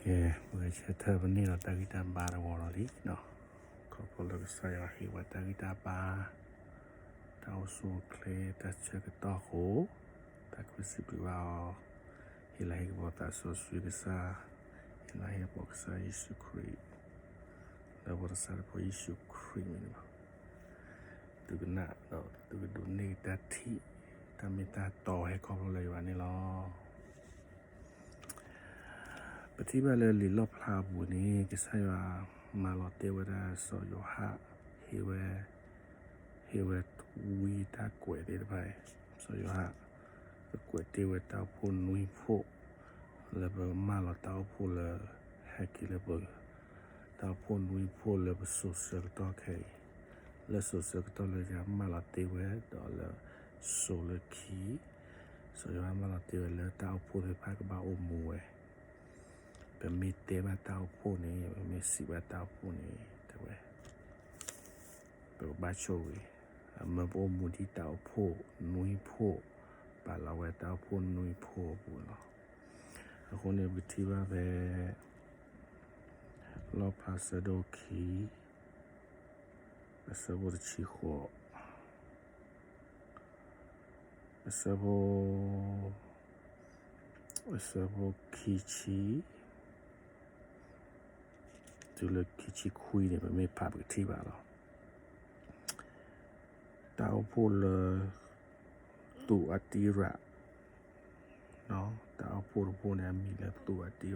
ကဲ, ပကဆၢထၢၣ်ပန့ၢ်ဒီးတၢ်ဂံၢ်တၢ်ဘါတဝီလီၤလံ. ခီဖျိလၢကစၢ်ယွၤဟ့ၣ်ဝဲတၢ်ဂံၢ်တၢ်ဘါ, တၢ်အိၣ်ဆူၣ်အိၣ်ချ့ တၢ်ဆၢကတီၢ်အဃိ, တၢ်ခွဲးစံးဘျုးဘၣ်အီၤ, ဟ့ၣ်လၤဟ့ၣ်ကပီၤသးစီဆှံကစၢ်, ဟ့ၣ်လၤဟ့ၣ်ကပီၤကစၢ်ယ့ၣ်ၡူးခရံာ်, လၢပကစၢ်တဖီယ့ၣ်ၡူးခရံာ်န့ၣ်လီၤ. သုကနၣ်ဒီးသုကဒိးန့ၢ်တၢ်ထံၣ်, တၢ်မ့ၢ်တၢ်တီဟဲခီဖျိလၢယွၤန့ၣ်လီၤ. ပထံၣ်ဘၣ်လၢလံာ်လီၣ်ဖျါအပူၤန့ၣ် ကစၢ်ယွၤမၤလီၤတဲာ်ဝဲဒၣ်စီၤယိၤဟၣ်, ဟ့ၣ်ဝဲ, ဟ့ၣ်ဝဲဝံတၢ်ကွဲးသ့ၣ်တဖၣ်, စီၤယိၤဟၣ်, ကကွဲးတ့ၢ်ဝဲတၢ်အိၣ်ဖှိၣ်နွံဖှိၣ်, လၢပမၢလီၤတၢ်အိၣ်ဖှိၣ်လၢ, ဟဲက့ၤလၢပ, တၢ်အိၣ်ဖှိၣ်နွံဖှိၣ်လၢပစိၤဆၢကတီၢ်ခဲအံၤ, လၢစိၤဆၢကတီၢ်လၢယွၤမၢလီၤတ့ၢ်ဝဲဒီးလၢ, စိၤလၢခံ, စီၤယိၤဟၣ်မၢလီၤတ့ၢ်ဝဲလၢတၢ်အိၣ်ဖှိၣ်သ့ၣ်တဖၣ်ကဘၣ်အိၣ်မူဝဲ ပမ့ၢ်တဲဘၣ်တၢ်အိၣ်ဖှိၣ်န့ၣ်, ပမ့ၢ်စံးဘၣ်တၢ်အိၣ်ဖှိၣ်န့ၣ်, တဲဝဲ, ပကဘၣ်ဆိၣ်ဂ့ၤ, အမၢပအိၣ်မူဒ်တၢ်အိၣ်ဖှိၣ်နွံဖှိၣ်, ပာ်လီၤဝဲတၢ်အိၣ်ဖှိၣ်နွံဖှိၣ်အပူၤလီၤ. အဃိန့ၣ်ပကထံၣ်ဘၣ်ဖဲ, လီၣ်ဖျါဆၢဒိၣ်ခံ, အဆၢဖိတဆံဃိး, အဆၢဖိ, အဆၢဖိခံဆံ, တုၤလၢခံဆံခွံန့ၣ် ပမ့ၢ်ဖးပကထံၣ်ဘၣ်လီၤ. တၢ်အိၣ်ဖှိၣ်လၢ, သူးအတံရး, တၢ်အိၣ်ဖှိၣ်တဖှိၣ်န့ၣ် အမံၤလၢသူးအတံရး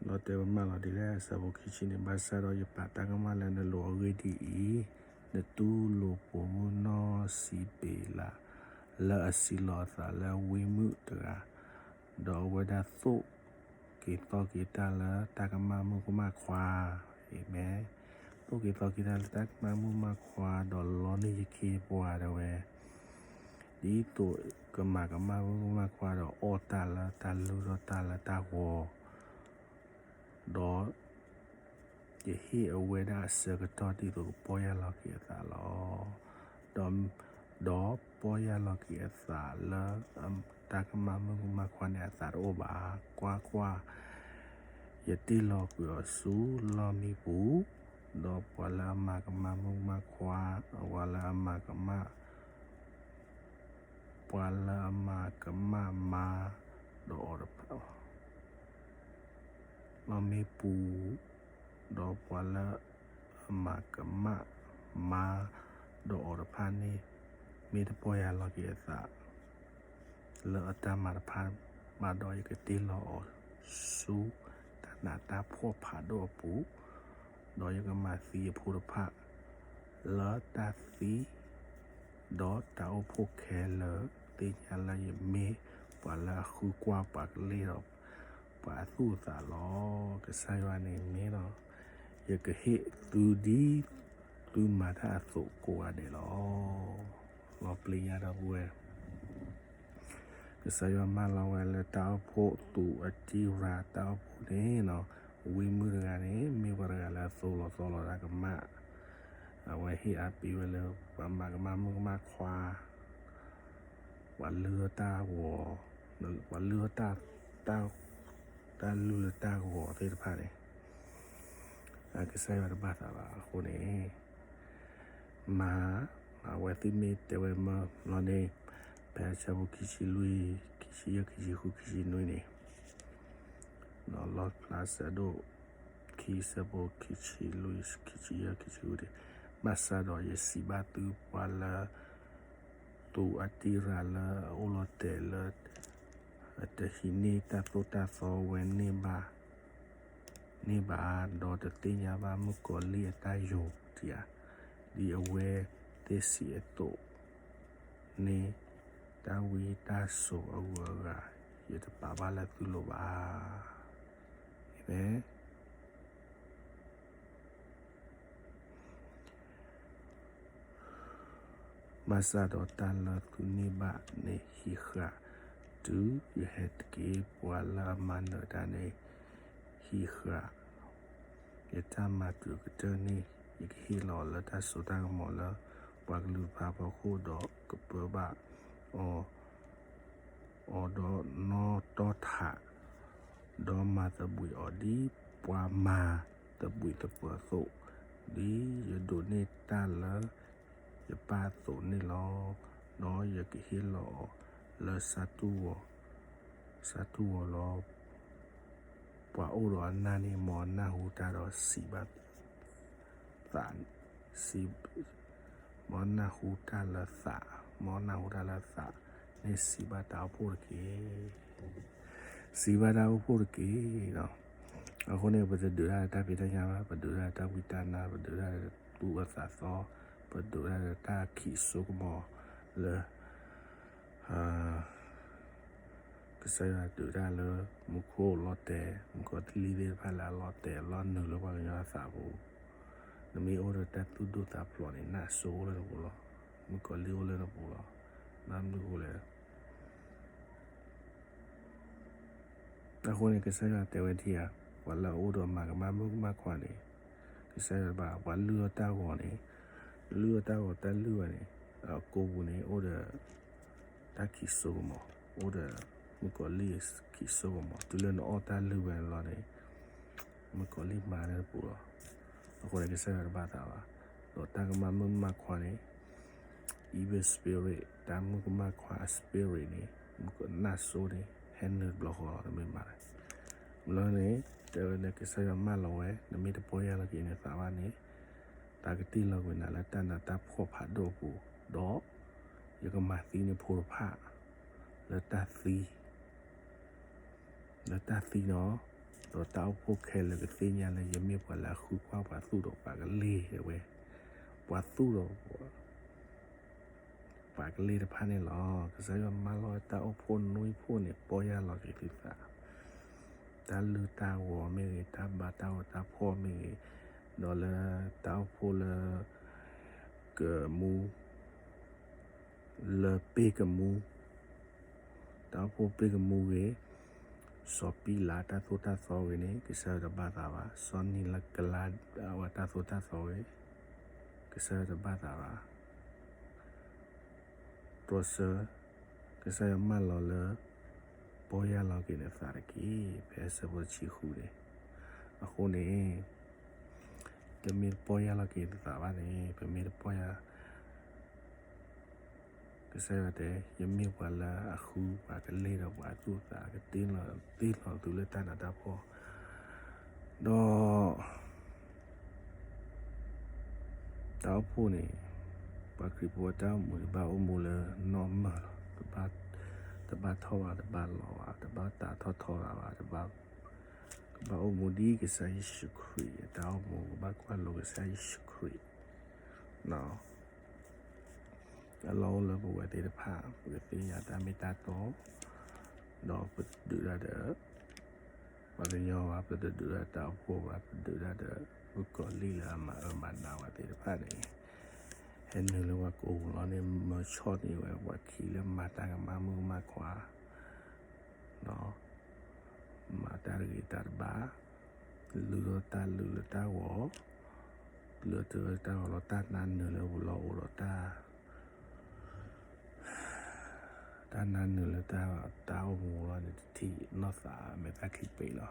ဒီးတဲဝဲမၢလီၤဒ်လဲၣ်, အဆၢဖိခံဆံန့ၣ်, ဘၣ်ဆၣ်ဒီးယပာ်တၢ်ကမၣ်လၢနလိၤအဂ့ၢ်ဒ်အံၤ, နတူၢ်လိာ်ပိာ်မုၣ်နီၢ်စံးဘ့းလး, လၢအစံးလီၤအသးလၢဝံမုၣ်တဂၤ, ဒီးအဝဲဒၣ်သိၣ်က့ၤသီက့ၤတၢ်လၢတၢ်ကမၣ်မုၣ်ကမၣ်ခွါ, အၤမ့ၣ်, သိၣ်က့ၤသီက့ၤတၢ်လၢတၢ်ကမၣ်မုၣ်ကမၣ်ခွါ, ဒီးလီန့ၢ်ယခ့ယပှၤတဲဝဲ ဒ်သိးကမၤကမၣ်မုၣ်ကမၣ်ခွါဒီးအီၣ်တၢ်လၢတၢ်လုၢ်ထီၣ်တၢ်လၢတၢ်ဂီၤ, ဒီးယဟ့ၣ်အဝဲဒၣ်အဆၢကတီၢ်ဒ်သိးကပီၢ်ယၢ်လီၤက့ၤအသးလီၤ. ဒီး, ဒီးပီၢ်ယၢ်လီၤက့ၤအသးလၢ, တၢ်ကမၣ်မုၣ်ကမၣ်ခွါန့ၣ်အသးတအိၣ်ဘၣ်. ကွၢ်ကွၢ်, ယတ့ၢ်လီၤကွံာ်အီၤဆူလီၢ်မံပူၤ, ဒီးပှၤလၢအမၤကမၣ်မုၣ်ကမၣ်ခွါ, ပှၤလၢအမၤကမၣ် ပှၤလၢအမၤကမၣ်မါဒီးအီၤတဖၣ်, လီၢ်မံပူၤ, ဒီးပှၤလၢအမၤကမၣ်မါဒီးအီၤတဖၣ်န့ၣ် မ့ၢ်တပီၢ်ယၢ်လီၤက့ၤအသး လၢအတၢ်မၤတဖၣ်ဘၣ်ဒီး ယကတ့ၢ်လီၤအီၤဆူတၢ်နးတၢ်ဖှီၣ်ဖးဒိၣ်အပူၤ, ဒီးယကမၤသံအဖိတဖၣ်လၢတၢ်သံ, ဒီးတၢ်အိၣ်ဖှိၣ်ခဲလၢာ်သ့ၣ်ညါလၢယမ့ၢ်ပှၤလၢအဃုကွၢ်ပှၤကလုၢ်ဒီးပှၤအသူၣ်အသးလီၤ. ကစၢ်ယွၤန့ၣ်မ့ၢ်လီၤ, ယကဟ့ၣ်သုဒ်သုမၤတၢ်အသိးကိးဂၤဒဲးလီၤ. လီၤပျံၤညါဒီပုၢ်ဝဲၢ် ကစၢ်ယွၤမၢလီၤဝဲလၢတၢ်အိၣ်ဖှိၣ်သူးအတံရၤတၢ်အိၣ်ဖှိၣ်န့ၣ်, ဝံမုၣ်တဂၤန့ၣ် မ့ၢ်ပှၤတဂၤလၢအသိၣ်လီၤသီလီၤတၢ်ကမၣ်, အဝဲဟ့ၣ်အါပ့ၤဝဲလၢ ပှၤမၤကမၣ်မုၣ်ကမၣ်ခွါ, ပှၤလုၢ်အတၢ်ဂီၤ, ပှၤလုၢ်အတၢ်, တၢ်လုၢ်လၢတၢ်ဂီၤသ့ၣ်တဖၣ်န့ၣ် ကစၢ်ယွၤတဘၣ်သးဘၣ်အဃိန့ၣ်, မၤ, မၤဝဲသုမ့ၢ်တဲဝဲမၢလီၤန့ၣ်, ဖဲအဆၢဖိခံဆံလွံၢ်, ခံဆံယဲၢ်, ခံဆံဃု, ခံဆံနွံန့ၣ်, လီၣ်ဖျါဆၢဒိၣ်ခံဆၢဖိခံဆံလွံၢ်, ခံဆံယဲၢ်, ခံဆံဃုန့ၣ်, ဘၣ်ဆၣ်ဒီးယစံးဘၣ်သုပှၤလၢ သူးအတံရၤလၢအအိၣ်လီၤတဲာ်လၢ အတဟံးန့ၢ်တၢ်သိၣ်တၢ်သီဝဲန့ၣ်ဘၣ်, န့ၣ်ဘၣ်, ဒီးတသ့ၣ်ညါဘၣ်မုၣ်ကီၤလံၢ်အတၢ်ယိာ်တယၤ, ဒ်အဝဲသ့ၣ်စံးအသိးန့ၣ်, တၢ်ဝံတၢ်စိာ်အဂုၤအဂၤ ယတပာ်ဘၣ်လၢသုလိၤဘၣ်. အၤမ့ၣ်. ဘၣ်ဆၣ်ဒီးတၢ်လၢသုန့ၢ်ဘၣ်န့ၣ်ဟံးဃာ်, တုၤယဟဲတက့ၢ်, ပှၤလၢအမၤနၢၤတၢ်န့ၣ်ဟံးဃာ်, ယတၢ်မၤတုၤအကတၢၢ်န့ၣ်, ယကဟ့ၣ်လီၤအီၤလၢတၢ်စိတၢ်ကမီၤလၢပှၤကလုာ်တဖၣ်အဖီခိၣ်, ဒီးကပၢဘၣ်အီၤ အီၤဒီးနီၣ်တီၢ်ထး, ဒီးမၤသဘှံးအီၤဒ်ပှၤမၤသဘှံးသပၢၤအသိး, ဒ်ယဒိးန့ၢ်တၢ်လၢယပၢ်အသိးန့ၣ်လီၤ. ဒီးယကဟ့ၣ်လီၤအီၤလၢဆၣ်တူၢ်ဝီၤ, ဆၣ်တူၢ်ဝီၤလီၤ. ပှၤအိၣ်ဒီးအနၢ်န့ၣ် မ်အနၢ်ဟူတၢ်ဒီးစံးဘၣ် သး, စံး, မ်အနၢ်ဟူတၢ်လၢသး, မ်အနၢ်ဟူတၢ်လၢသးန့ၣ်စံးဘၣ်တၢ်အိၣ်ဖှိၣ်တက့ၢ်. စံးဘၣ်တၢ်အိၣ်ဖှိၣ်တက့ၢ်. အဃိန့ၣ် ပတဒုးတၢ်လၢတၢ်ဖံးတၢ်ညၣ်ဘၣ်, ပဒုးတၢ်လၢတၢ်ဝံတၢ်နါ, ပဒုးတၢ်လၢသူၣ်အၢသးသီ, ပဒုးတၢ်လၢတၢ်ခံးစိကမီၤလၢ ကစၢ်ယွၤဒုးတၢ်လၢ မူခိၣ်လီၤတဲာ်, မုၣ်ကီၤလံၢ်သ့ၣ်တဖၣ်လၢအလီၤတဲာ်လီၤနုာ်လၢပှၤကညီအသးပူၤ, နမ့ၢ်အိၣ်ဒီးတၢ်သူၣ်ဒိၣ်သးဖျိးန့ၣ် နၢ်စိအိၣ်လၢနပူၤလီၤ. မုၣ်ကီၤလံၢ်အိၣ်လၢနပူၤလီၤ. ဘၣ်မနုၤအဃိလဲၣ် အဃိန့ၣ် ကစၢ်ယွၤတဲဝဲဒ်အံၤ, ပှၤလၢအအိၣ်ဒီးမၤကမၣ်မုၣ်ကမၣ်ခွါန့ၣ်, ကစၢ်ယွၤတဘၣ်, ပှၤလုၢ်အီၣ်တၢ်ဂီၤန့ၣ်, လုၢ်အီၣ်တၢ်ဂီၤတၢ်လုၢ်ဝဲန့ၣ်, အကိာ်ပူၤန့ၣ် အိၣ်ဒီးတၢ်ခံးစိကမီၤ, အိၣ်ဒီးမုၣ်ကီၤလံၢ်ခံးစိကမီၤ, တုၤလၢနအီၣ်တၢ်လုၢ်ဝဲန့ၣ်လီၤန့ၣ်, မုၣ်ကီၤလံၢ်မၤလၢနပူၤလီၤ. အဃိန့ၣ် ကစၢ်ယွၤတဘၣ်သးဘၣ်. ဒီးတၢ်ကမၣ်မုၣ်ကမၣ်ခွါန့ၣ် evil spirit, တၢ်မုၣ်ကမၣ်ခွါအ spirit န့ၣ်, မုၣ်ကနၢ်စိန့ၣ် ဟဲနုာ်တဘျီဃီလီၤ, နမ့ၢ်မၤလၢ ဘျီန့ၣ် တဲဝဲလၢကစၢ်ယွၤမၢလီၤဝဲ, နမ့ၢ်တပီၢ်ယၢ်လီၤက့ၤနသးဘၣ်န့ၣ်, တၢ်ကတ့ၢ်လီၤကွံာ်နၤလၢတၢ်နးတၢ်ဖှီၣ်ဖးဒိၣ်အပူၤ, ဒီးယကမၤသံနဖိတဖၣ် လၢတၢ်သံ လၢတၢ်သံနီၤ, ဒီးတၢ်အိၣ်ဖှိၣ်ခဲလၢာ်ကသ့ၣ်ညါလၢယမ့ၢ်ပှၤလၢအဃုကွၢ်ပှၤသူၣ်ဒီးပှၤကလ့ၢ်ဝဲ, ပှၤသူၣ်ဒီး ပှၤကလ့ၢ်တဖၣ်န့ၣ်လီၤ. ကစၢ်ယွၤမၢလီၤဝဲတၢ်အိၣ်ဖှိၣ်နွံဖှိၣ်န့ၣ် ပီၢ်ယၢ်လီၤက့ၤသုသး, တၢ်လုၢ်တၢ်ဂီၤမ့ၢ်ဂ့ၤ, တၢ်ဘါတၢ်ဂီၤတၢ်ဖှီၣ်မ့ၢ်ဂ့ၤ, ဒီးလၢတၢ်အိၣ်ဖှိၣ်လၢ ကမူ လၢပ့ၢ်ကမူ, တၢ်အိၣ်ဖှိၣ်ပ့ၢ်ကမူဂ့ၤ, စီၤပံလးတၢ်သိၣ်တၢ်သီဂ့ၤန့ၣ် ကစၢ်ယွၤတဘၣ်သးဘၣ်. စီၤနံၤလကလးအဝဲတၢ်သိၣ်တၢ်သီဂ့ၤ, ကစၢ်ယွၤတဘၣ်သးဘၣ်. တြီဆၢ, ကစၢ်ယွၤမၢလီၤလၢ ပီၢ်ယၢ်လီၤက့ၤနသးတက့ၢ်, ဖဲအဆၢဖိတဆံဃုန့ၣ်. အဃိန့ၣ် တမ့ၢ်တပီၢ်ယၢ်လီၤက့ၤနသးဘၣ်န့ၣ်, ပမ့ၢ်တပီၢ်ယၢ် ကစၢ်ယွၤတဲ, ယမ့ၢ်ပှၤလၢအဃုပှၤကလ့ၢ်ဒီးပှၤသူၣ်သး, ကတ့လီၤ, တ့လီၤသုလၢတၢ်နးတၢ်ဖှီၣ်, ဒီး တၢ်အိၣ်ဖှိၣ်န့ၣ်, ပှၤခရံာ်ဖိအတၢ်အိၣ်မူန့ၣ် ဘၣ်အိၣ်မူလၢနီၢ်မၢၢ်လီၤ. တဘၣ်ထီၣ်ဘၣ်, တဘၣ်လီၤဘၣ်, တဘၣ်သးထီၣ်ထီသးဘၣ်, တဘၣ်, ကဘၣ်အိၣ်မူဒ်ကစၢ်ယ့ၣ်ၡူးခရံာ်အတၢ်အိၣ်မူ, ကဘၣ်ကွၢ်လိကစၢ်ယ့ၣ်ၡူးခရံာ် အလီၢ်အိၣ်လၢပဝဲသ့ၣ်တဖၣ် ပကသ့ၣ်ညါတၢ်မ့ၢ်တၢ်တီ, ဒီးပတဒုးတၢ်ဒီး ပှၤကညီဘၣ်, ပတဒုးတၢ်ဒီးတၢ်အိၣ်ဖှိၣ်ဘၣ်, ပဒုးတၢ်ဒီး မုၣ်ကီၤလံၢ်လၢအမၤအၢမၤနးဝဲသ့ၣ်တဖၣ်န့ၣ်, ဟဲနုာ်လၢပှၤကိာ်ပူၤလီၤန့ၣ်, မၢဆီၣ်န့ၢ်ဝဲပှၤခံးလၢမၤတၢ်ကမၣ်မုၣ်ကမၣ်ခွါ မၤတၢ်တဂ့ၤတၢ်တဘၣ်, လုၢ်ထီၣ်တၢ်လုၢ်လၢတၢ်ဂီၤ, လုၢ်ထီၣ်တၢ်ဂီၤလီၤ, တၢ်နါနုာ်လၢပလီၢ်အိၣ်ဒီးတၢ်, တၢ်နါနုာ်လၢတၢ်အိၣ်မူလီၤန့ၣ် တထံၣ်နီၢ်သးမဲာ်သၣ်ချံပ့ၤလီၤ.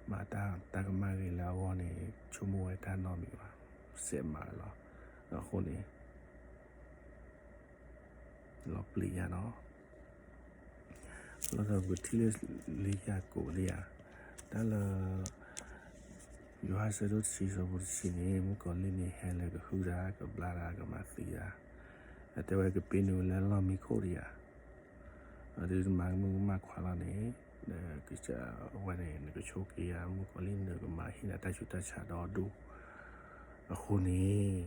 မၤတၢ်တၢ်ကမၣ်ဂ့ၤလၢအဂီၢ်န့ၣ် ဆိကမိၣ်ဝဲတၢ်နီတမံၤဘၣ်, စဲးမၤလီၤ. အဃိန့ၣ် လီၤပျံၤညါနီၤ. လီၤဒီးပကထံၣ်လၢလံာ်ယၤကိာ်ဒ်ဧါ, တၢ်လၢ ယိၤဟၣ်အဆၢဒိၣ်တဆံအဆၢဖိတဆံန့ၣ် မုၣ်ကီၤလံၢ်န့ၣ် ဟဲလၢကဟုၣ်တၢ် ကဘျါတၢ် ကမၤသံတၢ်, အတဲဝဲကပ့ၤနုာ်လၢလီၢ်မံခိၣ်ဒ်ဧါ, အဒုးတမၤမုၣ်ကမၣ်ခွါလီၤန့ၣ်, ဒီးကစၢ်ဝဲန့ၣ် နကဆိးက့ၤဧါ, မုၣ်ကီၤလံၢ်နကမၤဟ့ၣ်နၤတၢ်ဆူးတၢ်ဆါဒီဒူၣ်, အဃိန့ၣ်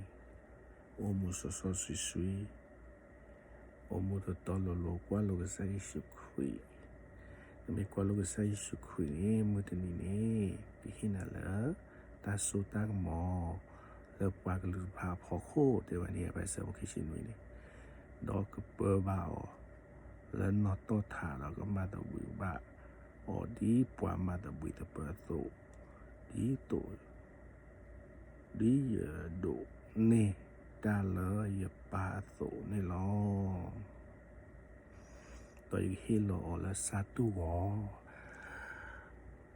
အိၣ်မူစီစီဆှံဆှံ, အိၣ်မူတီတီလိၤလိၤ ကွၢ်လိကစၢ်ယ့ၣ်ၡူးခရံာ်, နမ့ၢ်ကွၢ်လိကစၢ်ယ့ၣ်ၡူးခရံာ်န့ၣ် မုၢ်တနံၤန့ၣ် ကဟ့ၣ်နၤလၢ တၢ်စိတၢ်ကမီၤ လၢပှၤကလုာ်တဖၣ်အဖီခိၣ် တဲဝဲန့ၣ် ဖဲအဆၢဖိခံဆံနွံန့ၣ်, ဒီးကပၢဘၣ်အီၤ လၢနီၣ်တီၢ်ထးဒီးကမၤသဘှံးဘၣ်အီၤ ဒ်ပှၤမၤသဘှံးသပၢၤအသိး, ဒ်သိး ဒ်ယဒိးန့ၢ်တၢ်လၢယပၢ်အသိးန့ၣ်လီၤ. ဒီးယကဟ့ၣ်လီၤအီၤလၢဆၣ်တူၢ်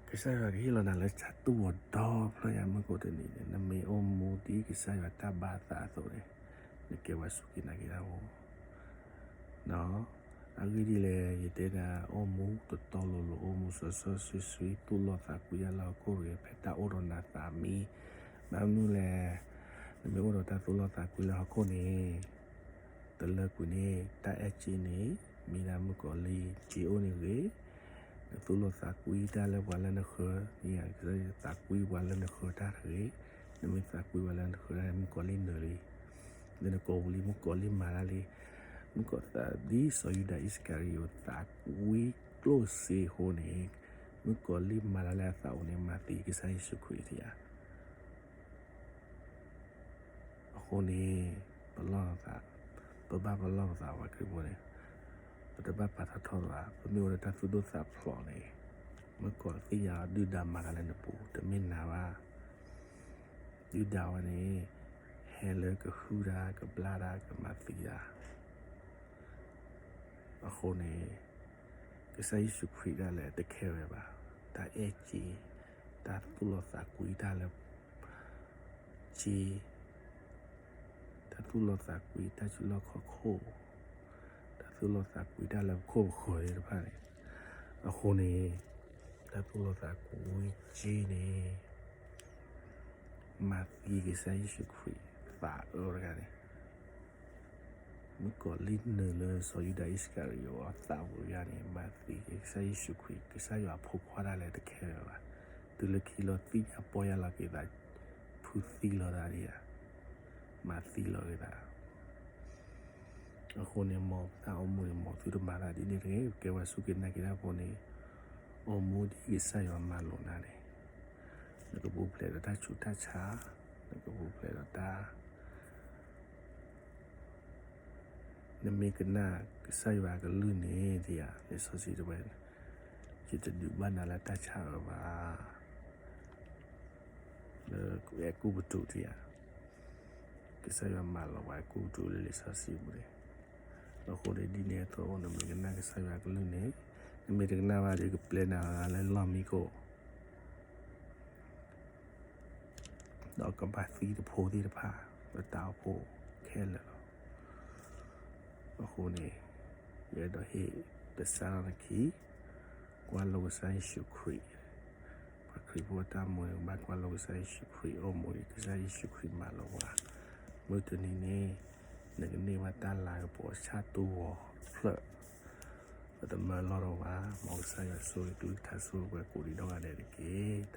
ဂီၤ. ကစၢ်ယွၤကဟ့ၣ်လီၤနၤလၢဆၣ်တူၢ်ဂီၤဒီဖျၢၣ်ညါ မုၢ်ကိးတနံၤန့ၣ် နမ့ၢ်အိၣ်မူဒ်ကစၢ်ယွၤတၢ်ဘၣ်အသးအသိးန့ၣ်, နကဲပှၤစူၢ်က့ၤနာ်က့ၤတၢ်ဖိ အဂ့ၢ်ဒ်လဲၣ် ယတဲနၤ အိၣ်မူတတီလိၤလိၤ အိၣ်မူစီစီဆှံဆှံ သူၣ်လီသးကွံတၢ်လၢဟီၣ်ခိၣ်တဂ့ၤ ဖဲတၢ်အိၣ်ဒီးနၤသးမံ. ဘၣ်မနုၤလဲၣ်, နမ့ၢ်အိၣ်ဒီးတၢ်သူၣ်လီသးကွံလၢဟီၣ်ခိၣ်န့ၣ်, တလၢကွံာ်န့ၣ် တၢ်အဲၣ်က့န့ၣ် မ့ၢ်ဒၣ်မုၣ်ကီၤလံၢ်က့အိၣ်န့ၣ်တဂ့ၤ. နသူၣ်လီသးကွံတၢ်လၢပှၤလၢနဃၢၤ, မ့ၢ်သးကွံပှၤလၢနဃၢၤတၢ်တဂ့ၤ. နမ့ၢ်သးကွံပှၤလၢနဃၢၤတၢ်န့ၣ် မုၣ်ကီၤလံၢ်နၢၤလံ, လၢနကိာ်ပူၤလံ မုၣ်ကီၤလံၢ်မၤတၢ်လံ. မုၣ်ကီၤသးဒ်စီၤယူဒၤအံၣ်စကၤရံၤယိၤ သးကွံကျိၣ်စ့အဃိန့ၣ်, မုၣ်ကီၤလံၢ်မၤတၢ်လၢအသးအိၣ်န့ၣ် မၤသံကစၢ်ယ့ၣ်ၡူးခရံာ်ထံဧါ. အဃိန့ၣ်, ပလီၢ်ပသး, ပဘၣ်ပလီၢ်ပသး ပှၤခရံာ်ဖိန့ၣ်, ပတဘၣ်ပာ်ထီၣ်ထီသးဘၣ်. ပမ့ၢ်အိၣ်ဒီးတၢ်သူၣ်ဒိၣ်သးဖျိးန့ၣ်, မုၣ်ကီၤသ့ၣ်ညါအီၤ ဒုၣ်ဒါမၤတၢ်လၢနပူၤ တမ့ၢ်နၤဘၣ်. ဒုၣ်ဒါဝဲန့ၣ် ဟဲလၢကဟုၣ်တၢ် ကဘျါတၢ် ကမၤသံတၢ်. အဃိန့ၣ်, ကစၢ်ယ့ၣ်ၡူးခရံာ်ဒၣ်လဲာ်တခဲဝဲဘၣ်. တၢ်အဲၣ်က့, တၢ်သူၣ်လီသးကွံတၢ်လၢက့, တၢ်သူၣ်လီသးကွံတၢ်စုလီၢ်ခီၣ်ခိၣ်, တၢ်သူၣ်လီသးကွံတၢ်လၢပခိၣ်ပဃၢၤသ့ၣ်တဖၣ်န့ၣ်, အဃိန့ၣ်, တၢ်သူၣ်လီသးကွံက့န့ၣ် မၤသံကစၢ်ယ့ၣ်ၡူးခရံာ်သးအၢတဂၤန့ၣ်, မုၣ်ကီၤလံၢ်နၢၤလၢစီၤယူဒၤအံၣ်စကၤရံၤယိၤအသးပူၤတဂၤန့ၣ် မၤသံက့ၤကစၢ်ယ့ၣ်ၡူးခရံာ်, ကစၢ်ယွၤအဖိခွါဒၣ်လဲာ်တခဲလၢာ်ဘၣ်. တုၤလၢခံလီၤသ့ၣ်ညါပီၢ်ယၢ်လီၤက့ၤသး, ဖုသံလီၤသးဒံးဧါ, မၤသံလီၤက့ၤသး အဃိန့ၣ် မ်ပတၢ်အိၣ်မူန့ၣ် မ်သုတမၤသးဒ်န့ၣ်တဂ့ၤ. ပကဲပှၤစူၢ်က့ၤနာ်က့ၤတၢ်ဖိန့ၣ်, အိၣ်မူဒ်ကစၢ်ယွၤမၤလိာ်နၤန့ၣ်, နကပူၤဖျဲးဒီးတၢ်ဆူးတၢ်ဆါ, နကပူၤဖျဲးဒီးတၢ်, နမ့ၢ်ကနၣ်ကစၢ်ယွၤအကလုၢ်န့ၣ် ဒ်ဧါ, လံာ်စီဆှံတဲဝဲ, ယတဒုးဘၣ်နၤလၢတၢ်ဆါအၢဘၣ် လၢအဲၤကူပတူးဒ်ဧါ. ကစၢ်ယွၤမၤလီၤပှၤအဲၤကူပတူးလၢလံာ်စီဆှံပူၤန့ၣ်, အဃိန့ၣ်ဒ်န့ၣ်အသိး နမ့ၢ်ကနၣ်ကစၢ်ယွၤအကလုၢ်န့ၣ်, နမ့ၢ်တကနၣ်ဘၣ်ဒီး ကပျဲနၤလၢလီၢ်မံခိၣ် ဒီးကဘၣ်သံတဖိသ့ၣ်တဖၣ် လၢတၢ်အိၣ်ဖှိၣ်ခဲလၢာ်လီၤ. အဃိန့ၣ်, ယအဲၣ်ဒိးဟ့ၣ်ပစးထီၣ်နခံ, ကွၢ်လိကစၢ်ယ့ၣ်ၡူးခရံာ်, ပှၤခရံာ်ဖိအတၢ်အိၣ်မူန့ၣ် ကဘၣ်ကွၢ်လိကစၢ်ယ့ၣ်ၡူးခရံာ် အိၣ်မူဒ်ကစၢ်ယ့ၣ်ၡူးခရံာ်မၤလိာ်ပှၤ, မုၢ်တနံၤန့ၣ်, နကန့ၢ်ဘၣ်တၢ်လၤကပီၤဆၣ်တူၢ်ဂီၤတဖျၢၣ် ပတမၢလီၢ်ဒီးဘၣ်. မ်ကစၢ်ယွၤဆိၣ်ဂ့ၤကလုၢ်ကထါ ဆိၣ်ဂ့ၤပှၤကိးဒံးဒီဂၤဒဲးတက့ၢ်.